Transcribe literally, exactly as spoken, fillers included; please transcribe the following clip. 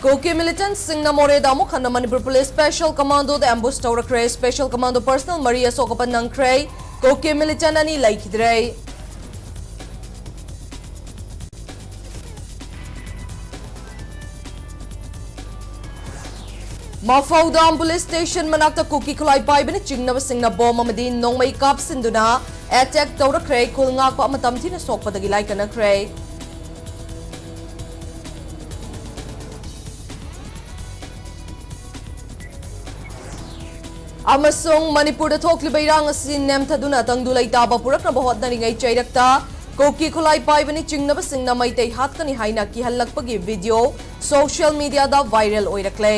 ꯀꯨꯀꯤ ꯃꯤꯂꯤꯇꯦꯟꯠꯁꯤꯡꯅ ꯃꯣꯔꯦꯗ ꯑꯃꯨꯛ ꯍꯟꯅ ꯃꯅꯤꯄꯨꯔ ꯄꯨꯂꯤꯁ ꯁ꯭ꯄꯦꯁꯦꯜ ꯀꯃꯥꯟꯗꯣꯗ ꯑꯦꯝꯕꯨꯁ ꯇꯧꯔꯛꯈ꯭ꯔꯦ꯫ ꯁ꯭ꯄꯦꯁꯦꯜ ꯀꯃꯥꯟꯗꯣ ꯄꯔꯁꯅꯦꯜ ꯃꯔꯤ ꯑꯁꯣꯛ ꯑꯄꯟ ꯅꯪꯈ꯭ꯔꯦ꯫ ꯀꯨꯀꯤ ꯃꯤꯂꯤꯇꯦꯟꯠ ꯑꯅꯤ ꯂꯩꯈꯤꯗ꯭ꯔꯦ꯫ ꯃꯐꯧꯗꯥꯝ ꯄꯨꯂꯤꯁ ꯁ꯭ꯇꯦꯁꯟ ꯃꯅꯥꯛꯇ ꯀꯨꯀꯤ ꯈꯨꯠꯂꯥꯏ ꯄꯥꯏꯕꯅ ꯆꯤꯡꯅꯕꯁꯤꯡꯅ ꯕꯣꯝ ꯑꯃꯗꯤ ꯅꯣꯡꯃꯩ ꯀꯥꯞꯁꯤꯟꯗꯨꯅ ꯑꯦꯇꯦꯛ ꯇꯧꯔꯛꯈ꯭ꯔꯦ꯫ ꯈꯨꯜ ꯉꯥꯛꯄ ꯑꯃ ꯇꯝꯊꯤꯅ ꯁꯣꯛꯄꯗꯒꯤ ꯂꯥꯏꯀꯠꯅꯈ꯭ꯔꯦ꯫ ꯑꯃꯁꯨꯡ ꯃꯅꯤꯄꯨꯔꯗ ꯊꯣꯛꯂꯤꯕ ꯏꯔꯥꯡ ꯑꯁꯤ ꯅꯦꯝꯊꯗꯨꯅ ꯇꯪꯗꯨ ꯂꯩꯇꯥꯕ ꯄꯨꯔꯛꯅꯕ ꯍꯣꯠꯅꯔꯤꯉꯩ ꯆꯩꯔꯛꯇ ꯀꯨꯀꯤ ꯈꯨꯠꯂꯥꯏ ꯄꯥꯏꯕꯅꯤ ꯆꯤꯡꯅꯕꯁꯤꯡꯅ ꯃꯩꯇꯩ ꯍꯥꯠꯀꯅꯤ ꯍꯥꯏꯅ ꯀꯤꯍꯜꯂꯛꯄꯒꯤ ꯚꯤꯗꯤꯑꯣ ꯁꯣꯁꯤꯌꯦꯜ ꯃꯤꯗꯤꯌꯥꯗ ꯚꯥꯏꯔꯦꯜ ꯑꯣꯏꯔꯛꯂꯦ꯫